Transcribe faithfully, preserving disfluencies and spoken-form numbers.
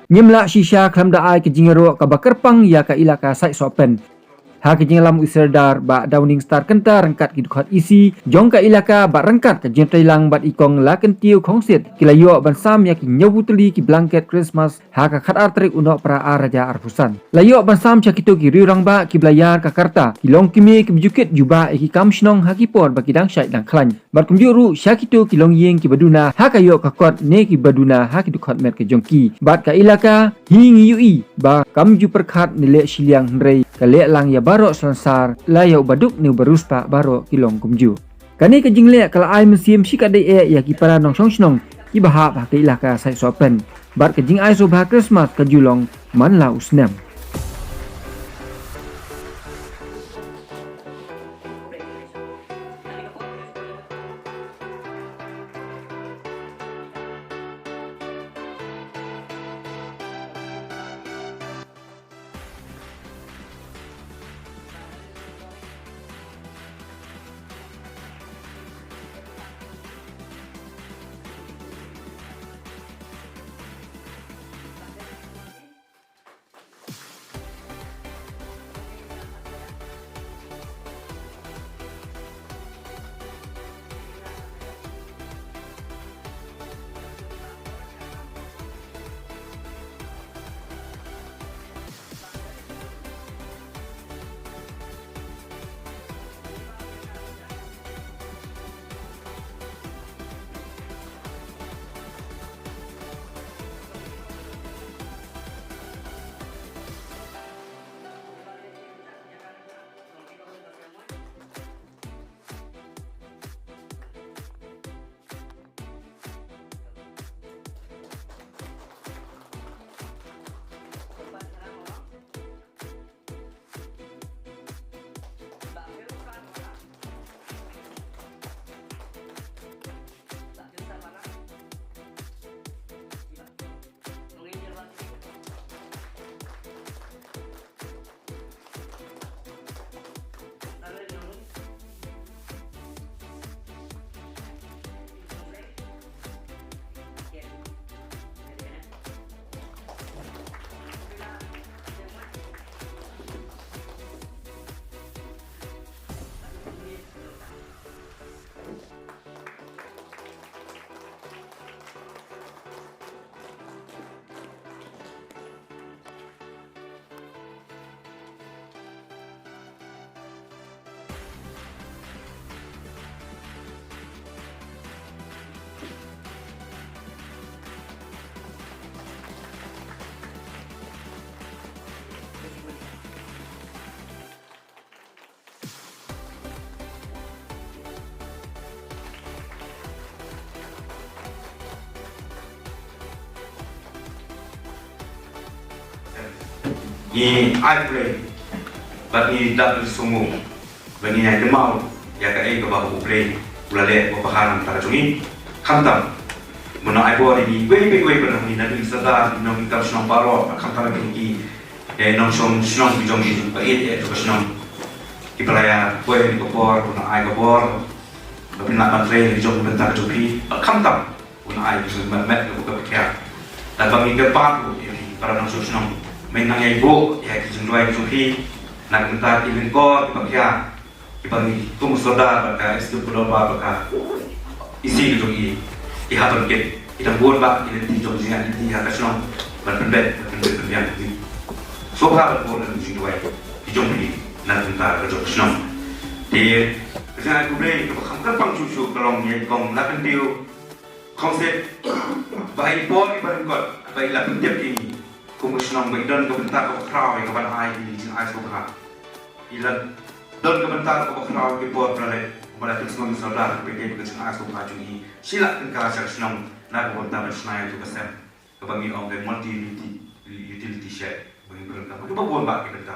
Ngim lah shisha khlem da ai ka jingïaroh kaba kyrpang ïa ka ilaka Saitsohpen. Ha ka jingïalam u Serdar Bah Downing Star Kynta ryngkat ki dkhot E C jong ka ilaka bad ryngkat ka jingtreilang bad i Kong Lakentiew Khongsit ki la ïoh ban sam ïa ki hynñiewphew tylli ki blanket Christmas ha ka khatar tarik u Nohprah ar hajar arphew san. La ïoh ban sam sha kito ki riew rangbah kiba la ïar ka karta, ki longkmie kiba ju kit jubab ïa ki kam shnong ha ki por ba ki dang shait dang khlaiñ. Bad kumjuh ruh sha kito ki longïing kiba duna ha ka ïoh ka kot ne kiba duna ha ki dkhot met ka jong ki. Bad ka ilaka hi ngi ïohi ba kam ju pyrkhat ne leh shiliang hynrei ka leh lang ïa baroh slansar, la ïa u baduk ne u bariewspah baroh ki long kumjuh. Kane ka jingleh ka la ai mynsiem shikatdei eh ïa ki para nongshong shnong kiba hap ha ka ilaka Saitsohpen. Bad ka jingai sngewbha Christmas ka ju long man la u snem. Ngi ai khublei bad ngi dap ngi sngewbha ba ngin ïa kynmaw ïa kaei kaba U Blei u la leh bad bha na ka bynta jong ngi. Khamtam, mano ai bor ïa ngi wei pa wei pa ngi, naduh i Sordar, nongshong shnong baroh, khamtam ïa ki, eh, nongshong shnong ki jong ngi, ba ïeit ïa ka shnong. Kiba la ïa poi ha kane ka por, mano ai ka bor ba phin lah ban trei ha ka jong ka bynta ka jong phi. Khamtam, un ai ka jingmut met ka bor ka bakhiah. Lada ba ngi kyrpad ruh ïa phi para nongshong shnong, men nang ïai buh ïa ka jingduwai ka jong phi na ka bynta ki lyngkor ki bakhiah, kiba ngi kum u Sordar bad ka Executive Board bad ka E C ka jong ngi ki hap ban kit. Ki dang bun bha ki lynti jong ka jingïaid lynti ha ka shnong ban pynbeit, ban pynbeit pynbiang. Sngewbha ban buh na ka jingduwai ka jong phi na ka bynta ka jong ka shnong. Te ka jingïaid khublei kaba kham kyrpang shuh shuh ka long ïa i Kong Lakentiew Khongsit, ba ha i por iba lyngkot ba i la pyntip ïa ngi kum ka shnong ba i don ka bynta kaba khraw ïa kaban ai ïa ka jingai sngewbha. I la don ka bynta kaba khraw ïa ki por ba la leit, ba la pynsngew ïa u Sordar ka bynta ka jingai sngewbha jong ngi. Shi lak tyngka sha ka shnong na ka bynta ban shna ïa ka sem kaba ngi ong ka multi utility, utility shed, ba ngi pynrem ka, kaba bun bha ki bynta.